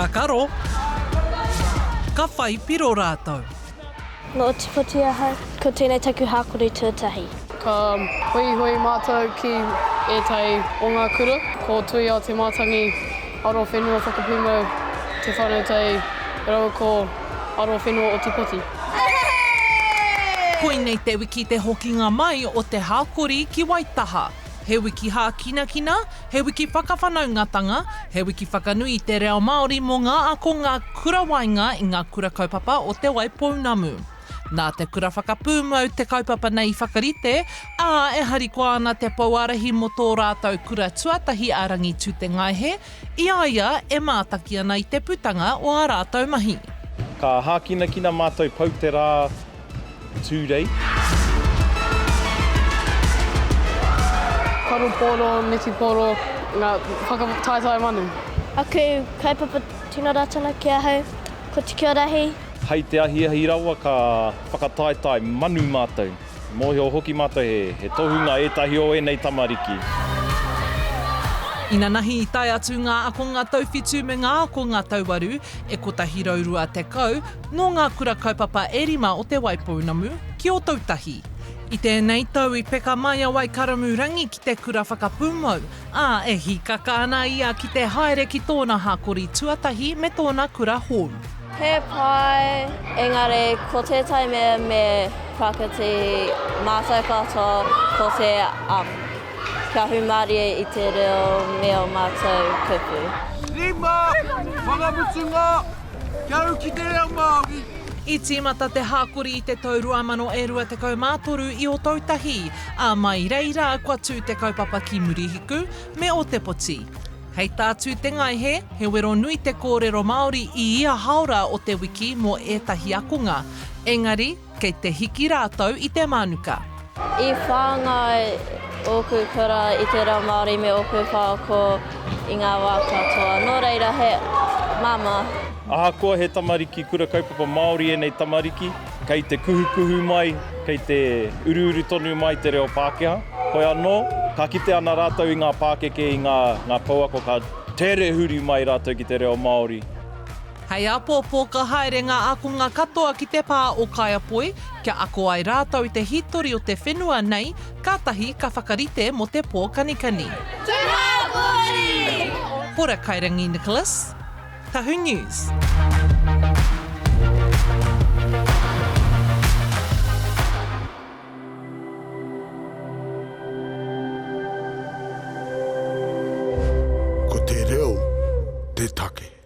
Ka karo, ka whai piro rātou. Nō Ōtepoti ahau, ko tēnei taku hākori tuatahi. Ka huihui mātou ki ētahi o ngā kura, ko Tuia Te Mātangi, Arowhenua Whakapūmau, Te Whānau Tai raua ko Arowhenua Ōtepoti. Koinei te wiki te hokinga mai o te hākori ki Waitaha. He wiki hākinakina, he wiki whakawhanaungatanga, he wiki whakanui i te reo Māori mō ngā ākonga kura waenga i ngā kura kaupapa o Te Waipounamu. Nā Te Kura Whakapūmau te kaupapa nei i whakarite, ā, e harikoa ana te pouārahi mō tō rātou kura tuatahi a Rangi Tūtengaehe, i a ia e mātaki ana i te putanga o ā rātou mahi. Ka hākinakina mātou pau te rā Tūrei. Paroporo, netiporo, ngā whakataetae manu. Aku kaupapa tino ratana ki ahau, ko te kia rahi. Hei te ahiahi rawa ka whakataetae manu mātou. Mōhio hoki mātou he tohunga ētahi o ēnei tamariki. Inanahi i tae atu ngā akonga tauwhitu me ngā akonga tauwaru e 120 nō ngā kura kaupapa e rima o Te Waipounamu ki Ōtautahi. I tēnei tau i peka mai a Waikaramu Rangi ki te kura whakapūmau, ā, e hīkaka ana ia ki te haere ki tōna hākori tuatahi me tōna kura hou. He pai, engari ko tētahi mea me prakati mātou katoa ko te um, kia hūmārie i te reo me ō mātou kupu. Rima, whakamutunga, kia ū ki te reo Māori. I tīmata te hākori i te tau 2023 i Ōtautahi, ā, mai reira kua tū te kaupapa ki Murihiku me Ōtepoti. Hei tā Tūtengaehe, he wero nui te kōrero Māori i ia haora o te wiki mō ētahi akonga, engari kei te hiki rātou i te mānuka. I whāngai ōku kura i te reo Māori me ōku whāoko i ngā wā katoa, nō reira he māmā. Ahakoa he tamariki kura kaupapa Māori ēnei tamariki, Kei te kuhukuhu mai, kei te uruuru tonu mai te reo Pākehā. Hoi anō, ka kite ana rātou i ngā pākeke, i ngā, ngā pouako ka tere huri mai rātou ki te reo Māori. Hei āpōpō ka haere ngā ākonga katoa ki te pā o Kaiapoi kia ako ai rātou i te hītori o te whenua nei, kātahi ka whakarite mō te pō kanikani. Tūhāpori! Hora Kairangi Nicholas. Tahu News. Ko te reo te take.